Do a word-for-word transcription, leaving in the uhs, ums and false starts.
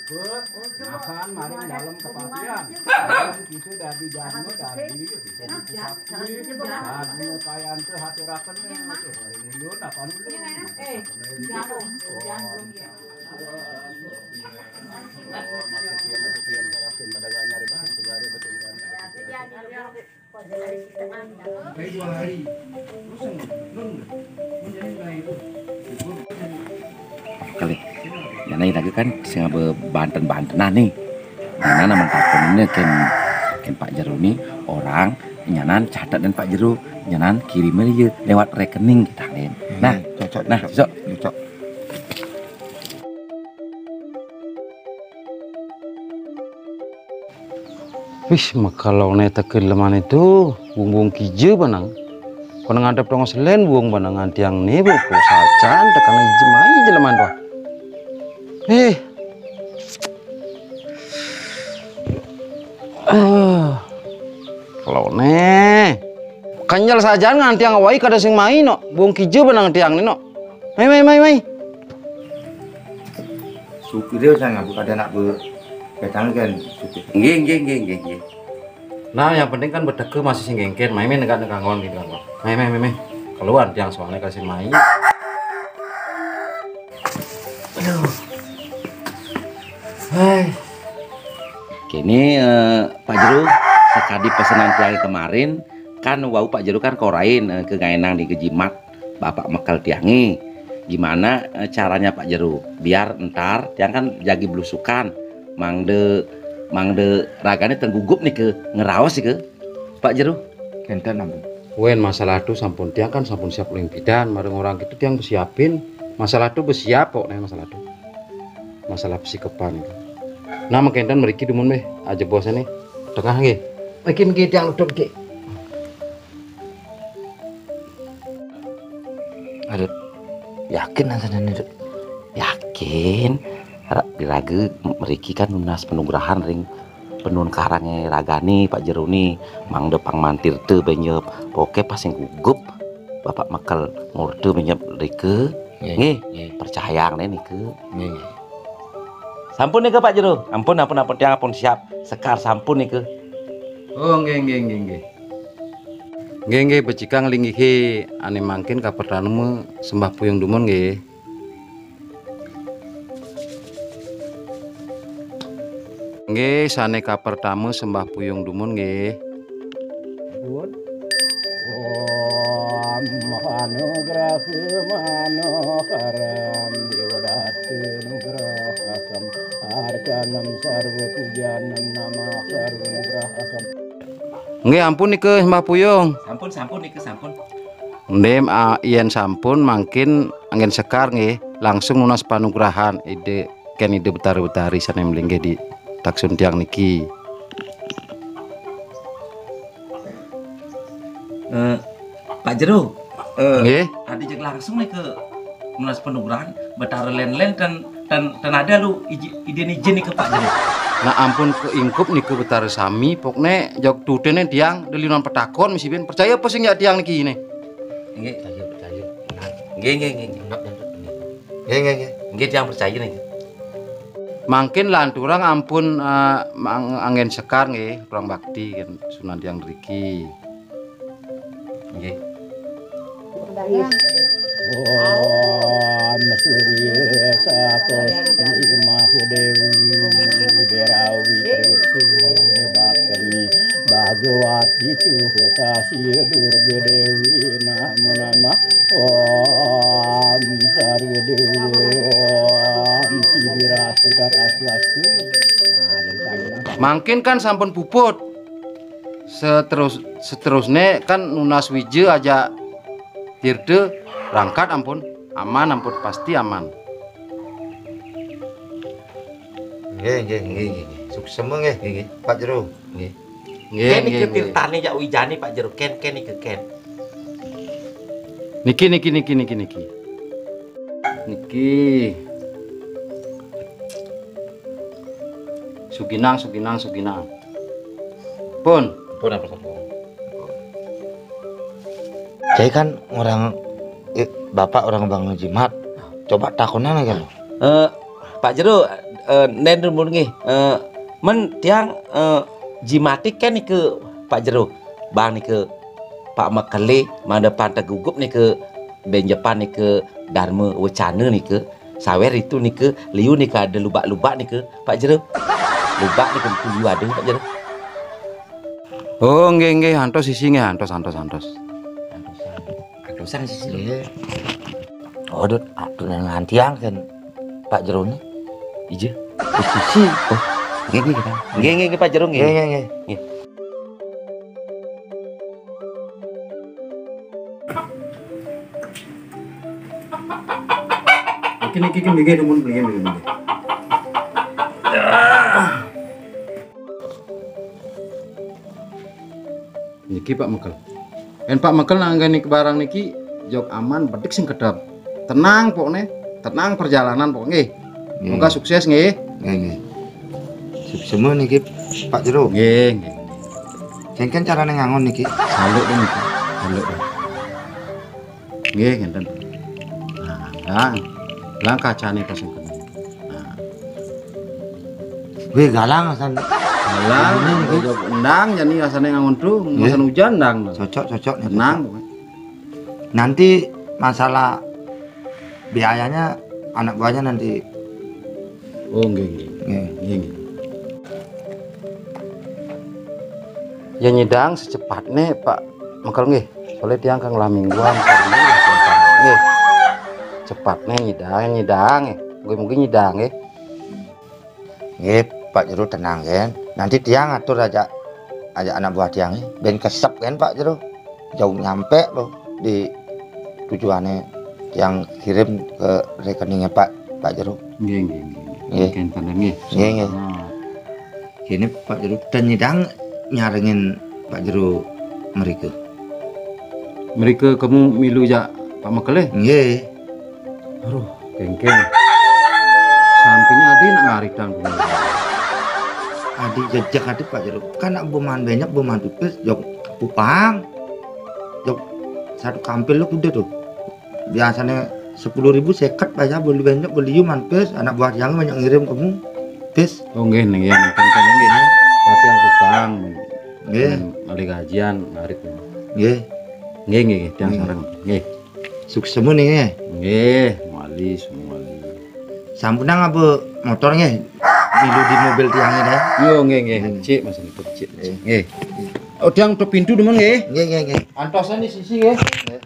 Makan maring dalem kepatihan. Dalem kita dadi jadma, dadi kita dadi sakti. Dadi payan teh aturaken nih, hari Minggu, napa dulu? Eh, jauh, jauh, ya. Kali. Jana lagi kan sing bebanten-bantenan nih. Nyana nama takutnya ken ken Pak Jero nih orang nyanan catat dan Pak Jero nyanan kirim aja lewat rekening kita nih. Nah, cocok, nah, cocok. Cocok. Wis, makalo ne teke leman itu, buung-buung kija banang. Kona ngadep tongos len buung banang antiang ne, bu, ko sacan, tekana ija mai jeleman tuh. Eh. Ah. Kalau ne. Kanyal sajan ngantiang awai kada sing mai no. Buung kija banang antiang ne no. Mai, mai, mai, mai. Supir dia usah ngabuk ada nak be-, petang kan supir. Nggih, nggih, nggih, nggih, nggih. Nah, yang penting kan beteke masih sing gengken. Mai, mai, negak, negak ngon gitu kan. Mai, mai, mai, mai. Keluar tiang soalnya kasih mai. Aduh. Hai. Kini, eh, Pak Jero, sekadi pesenan tiang kemarin, kan wau Pak Jero kan korain, eh, ke ngaenang di kejimat. Bapak mekel tiange. Gimana, eh, caranya Pak Jero? Biar entar tiang kan jagi belusukan. Mangde, mangde ragane tenggugup nih ke ngeraos nih ke Pak Jero. Kenten ampun. Wen masalah tu sampun tiang kan sampun siap limpidan, mareng orang gitu tiang besiapin. Masalah tu besiap kok nih masalah tu. Masalah pesikepan itu. Nah, mengkenten meriki dumun beh, aja bosnya nih. Tengah nggih. Mungkin nggih tiang luduk nggih. Aduh, yakin nang sadene, Dut? Yakin. Ra-, dirage mriki kan nunas panugrahan ring panukarange ragane Pak Jero ni, mangda pangmantirta benyep. Poke pas sing gugup Bapak mekel murta benyep rike. Nggih, nggih, nggih. Percayang ne nike. Nggih, nggih. Sampun nika, Pak Jero? Ampun, ampun, ampun, tiang ampun siap. Sekar sampun nika. Oh, nggih, nggih, nggih, nggih. Nggih, nggih, becikang linggihe ane mangkin kapertama sembah puyung dumun nggih. Nggih, sane kapertama sembah puyung dumun nggih. Pun. Om anugraha manoharam dewadata nugrahakam arkanam sarva pujanam namah sarva nugrahakam. Nggih, ampun nika sembah puyung. Sampun, sampun nika sampun. Nggih, a, yen sampun mangkin anggen sekar nggih, langsung nunas panugrahan Ida, ken Ida Betara Betari sane mlinggih di taksun tiang niki. Eh, Pak Jero, eh, nggih. Adi jeg langsung nih ke nunas panugrahan Betara Len-Len ten, ten, ten ada lu iji-, idin ijin nih ke Pak Jero. Nah, ampun keingkup nika Betara sami, pokne jog tutene tiang delinan petakon mesti ben percaya apa sing ya tiang niki ne? Nggih, percaya, percaya. Nah. Nggih, nggih, nggih, nggih. Nggih, nggih, nggih. Nggih, tiang percaya nih. Mangkin lanturang ampun, eh, mang-, anggen sekar nggih, kurang bakti kan sunan tiang driki. Nggih. Om Surya Sakosti Mahadewi Berawi Triti Baksemi Bhagawati Tuhutasi Durga Dewi Namo Namah Om Sarwa Dewa Om Sidirasi Daraswasti. Nah, dari sana. Mangkin kan sampun puput. Seterus, seterusne kan nunas wija aja tirta rangkat ampun. Aman ampun, pasti aman. Nggih, nggih, nggih, nggih, nggih. Suksema nggih, nggih, nggih. Pak Jero, nggih. Nggih, ken nggih, nggih. Tirtane jak wijane Pak Jero, ken, ken niki ken. Niki, niki, niki, niki, niki. Niki. Suginang, suginang, suginang. Pun. Pun apa satu? Jadi kan orang, eh, bapak orang bangun jimat. Coba takonan aja lo. Eh, Pak Jero, Eh, nden dumun nggih. Eh, men tiang, eh, jimatik kan nike Pak Jero. Bang nike Pak Mekele mangda pan tegugup nike benjepan nike Dharma Wecana nike. Sawer itu nike liu nike ada lubak-lubak nike Pak Jero. Lubak nike liu ada Pak Jero. Oh, nggih, nggih, antos sisi nggih, antos, antos, antos. Antosan, antosan sisi. Nggih. Oh, Dut, atur nang tiang kan Pak Jero ni. Ija. Di sisi. Oh, nggih, nggih, kita. Nggih, nggih, nggih, Pak Jero nggih. Nggih, nggih, nggih. Nggih. Niki, niki, niki, mriki, nuwun, mriki, mriki, mriki. Niki Pak Mekel. Yen Pak Mekel nanggani barang niki, jog aman, bedik sing kedap. Tenang pokokne, tenang perjalanan pokokne. Nggih. Moga sukses nggih. Nggih, nggih. Suksema niki Pak Jero. Nggih, nggih. Sengken carane ngangon niki. Saluk niki. Saluk. Nggih, ngenten. Nah, lang. Lang kacane pas ngenten. Nah. Wih, galang asan. Galang, ini, ini. Jog endang, jani asane ngangon tu, nggih. Masan hujan endang. Cocok, cocok nih, tenang. Cocok. Nanti masalah biayanya anak buahnya nanti. Oh, nggih, nggih. Nggih. Nggih, nggih. Ya nyidang secepatnya, Pak Mekel nggih. Soalnya tiang kang lah mingguan. Nggih. Cepatnya nyidang, nyidang nggih. Mungkin, mungkin nyidang nggih. Nggih, Pak Jero tenang, kan. Nanti tiang atur aja, aja anak buah tiang nggih. Ben kesep, kan, Pak Jero. Jauh nyampe loh di tujuannya tiang kirim ke rekeningnya Pak, Pak Jero. Nggih, nggih, nggih. Nggih. Nggih, nggih. Nggih, nggih. Nah. Kene Pak Jero, ten nyidang nyarengin Pak Jero mrika. Mrika kamu milu jak Pak Mekele? Nggih. Aduh, kengkeng. Sampingnya adi nak ngaritang. Adi jejak adi Pak Jero. Kan nak beman banyak, beman pipis, jog kupang. Jog satu kampil lo kuda tuh. Biasanya sepuluh ribu seket aja beli banyak, beli yuman pis, anak buah yang banyak ngirim kamu. Pis. Oh, nggih, nggih, ya, mungkin kan nggih. Tapi yang kupang. Nggih. Hmm, alih gajian, ngarit. Nggih. Nggih, nggih, nggih, tiang sareng. Nggih. Suksema nih, nggih. Nggih, mawali, semua mawali. Sampunang apa motor nggih? Milu di mobil tiangnya deh. Yo, nggih, nggih. Nggih. Cik, Mas, niku, cik. Nggih. Nggih. Oh, tiang tutup pintu dulu, nggih. Nggih, nggih, nggih. Antosan di sisi, nggih. Nggih.